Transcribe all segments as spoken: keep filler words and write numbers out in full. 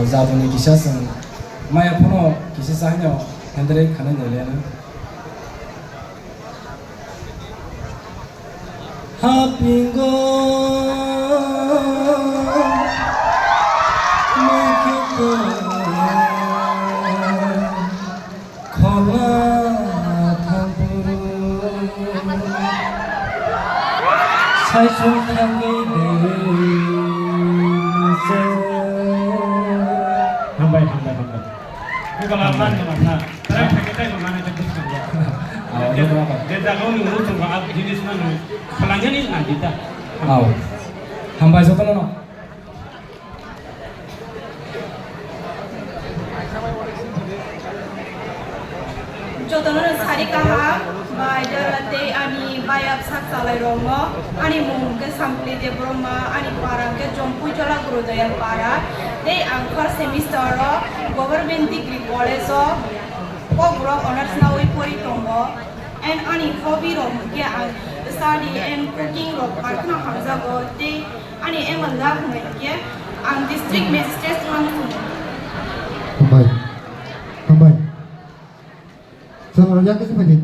Jaboni kisa chwng maya phano kisa chahaino handrei khanai nai lena. Hapingo mikhuko khola thampuru saisung thangwi dei se. Hambai, hambai, hambai. Bukan lapan, bukan lapan. Terang sakit aja, mana itu bukan. Awalnya berapa? Dia tak mau ngurus, coba apa jenis mana? Pelanggan ini nanti tak. Aw. Hambai jotono no. Jotono no sari kaham, bai dara tei ani bayap sak chalai rokno. Ani mung hwnkhe Sampli Debbarma, ani para hwnkhe Jompui Jola Gurudayal para. Tei ang first semester o Government Degree College o Kokborok honours nawi pori tongo. And ani hobby rok hwnkhe ang study and cooking rok barkhno hamjago tei ani aim and goal hwnkhe ang district magistrate wngna muchungo. Hambai. Hambai. Chwng rwjak khe se phaidi.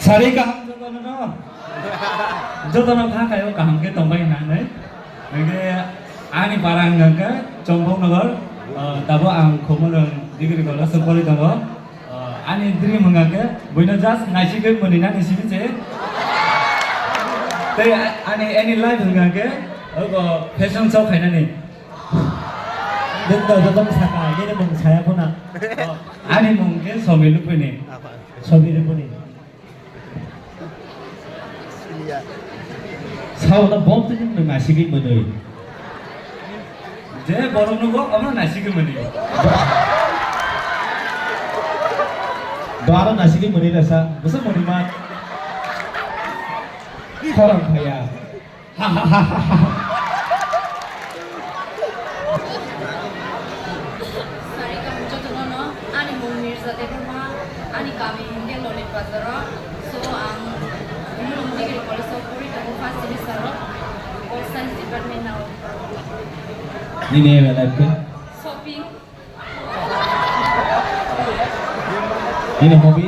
Sari kaham jotono no. Jotono kha kaio kaham khe tongbai hwnna hinwi. Hwnkhe ani para wngkha khe Chombok Nagar, ah, tabuk ang Khumulwng Degree College o pori tongo. Ah, ani dream wngkha khe buino just naisigwi mwnwi nani simi se. Tei a-, ani, ani life wngkha khe obo fashion show khainani. Nwng to joto bwsa ka, nini mung saya phuna. Ani mung khe Somi Lupuni. Somi Lupuni. Sao na bom tini nwng nasigwi mwnwi. Je borok nugo, omo nasigwi mwnwi. Bo aro nasigwi mwnwi rasa, bwsa mwnwi ma. Khorang phaya. Sari kaham jotono no, ani mung Mirza Debbarma, ani kami hwnkhe Lolit Bazar o. So ang Khumulwng Degree College o pori tongo first semester o, Pol Science Department o. Nini aim in life khe? Shopping. Nini hobby?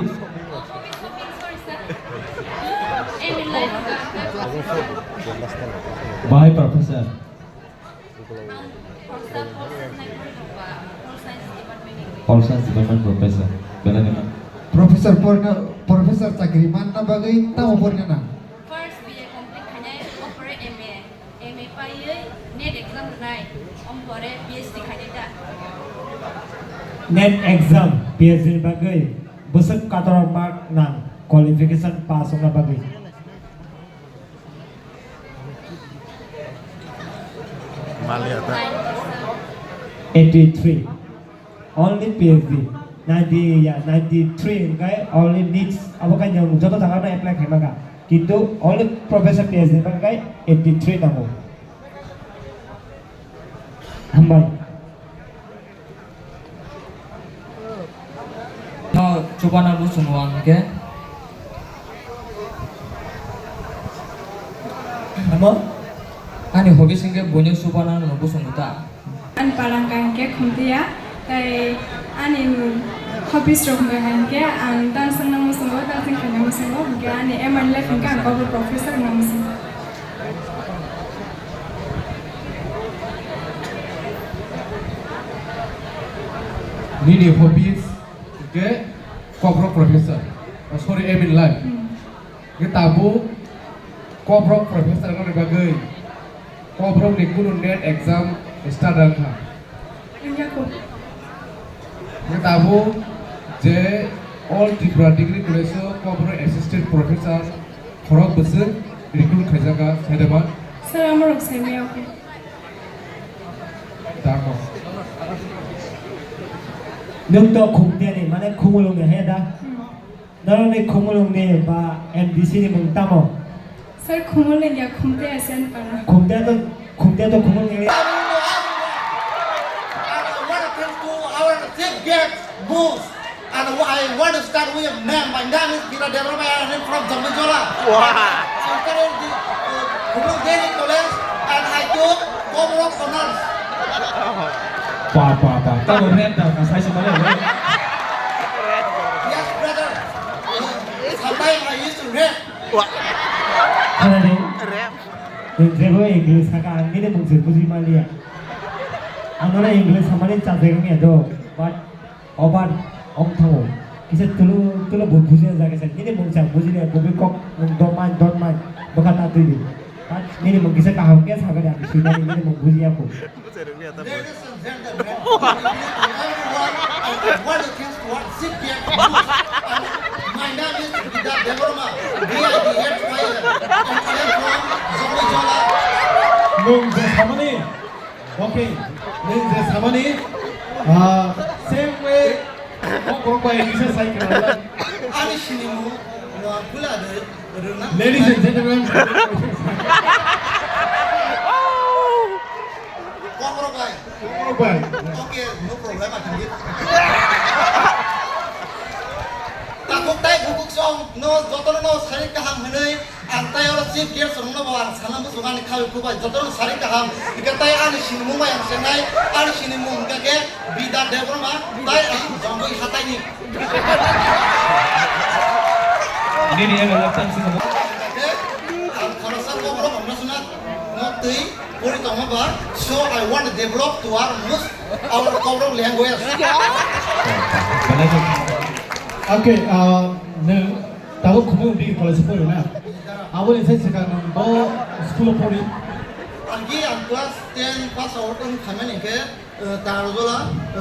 Bahai professor. Pol Science Department professor. Belai ni man. Professor porna, professor chakri manna bagwi tamo porina na? First B A complete khainai, opore M A. M A paiwi NET exam rwnai, ompore P H D khainai ta. NET exam, P H D ni bagwi bwswk katorok mark nang qualification pass wngna bagwi? Maliya ta. Eighty three. Only P H D, ninety, yeah, ninety three hwnkhe only NEET, abo khe nwng joto jaga no apply khaima kha, kintu only professor P H D hwnkhe eighty three nango. Hambai. No, chubana buchung wang khe. Amo? Ani hobby singkhe buino chubana no buchung ta. Ani parang kaham khe Khumtiya, tei ani hobbies rok hwnkha hinkhe ang dancing no muchungo, dancing khaina muchungo, hinkhe ani aim in life hinkhe ang Kokborok professor wngna muchungo. Nini hobbies hinkhe Kokborok professor, oh, sorry, aim in life. Hmm. Hinkhe tabuk Kokborok professor wngna bagwi Kokborok ni kunu NET exam start wngkha. Wngya kho. Hinkhe tabuk je All Tripura Degree College o Kokborok assistant professor khorok bwswk recruit khaijak kha, saidaba? Sir, amorok saimaya kho. Tamo. Nwng to Khumtiyani, mane Khumulwngni he da? Hmm. Norokni Khumulwngni ba M D C ni mung tamo? Sir, Khumulwng ya, Khumtiya S N para. Khumtiya to, Khumtiya to Khumulwng ya. And I want to thank to our chief guest, Moose. And I want to start with a name. My name is Mira Debbarma and I'm from Jammujola. Wow. I studied the, uh, Khumulwng Degree College. Pa, pa, pa. Tamo rap da ka sai se male. Yes, brother. Sometimes I used to rap. Khana de. Rap. Rap o English saka ang nini mung se buji maliya. Ang nora English samani chajai wngya do. But Obar, ong thango. Kisa tulu, tulu bo bujiya jaga sa. Nini mung sa bujiya, bo bi kok mung don mai, don mai. Bokha ta tui di. Ha? Nini mung kisa kaham khe saga di, ang sui nani nini mung bujiya ko. Ladies and gentlemen, good evening to everyone, and I want to thanks to our chief guest, Bruce. And my name is Bidya Debbarma, B I D H Y A, and I am from Zongoi Jola. Mung je samani. Okay, nwng je samani, ah, same way, kok borok bai kisa sai khna. Ani sinimung, no, bula de, rwna. Ladies and gentlemen. Kok borok bai. Kok borok bai. Okay, no problem, I can get. Takuk tai bukuk song, no, jotono no, sari kaham hwnwi, Ang tai oro chief guest rokno bo ang sana muchungo ani khawi khubai jotono sari kaham. Hingkhe tai ani sinimung bai ang chengnai, ani sinimung hingkha khe Bidya Debbarma, tai ang Jongoi hataini. Nini ego laptang sini. Hingkha khe ang khoroksa Kokborok wngna suna no twi pori tongma ba, so I want to develop to our most our Kokborok language. Okay, uh, nwng Tabuk Khumui Degree College o pori na? Aboni sai swkang bo school o pori. Ang ki ang class ten pass out wng khaimani khe, eh, Tarjola, eh,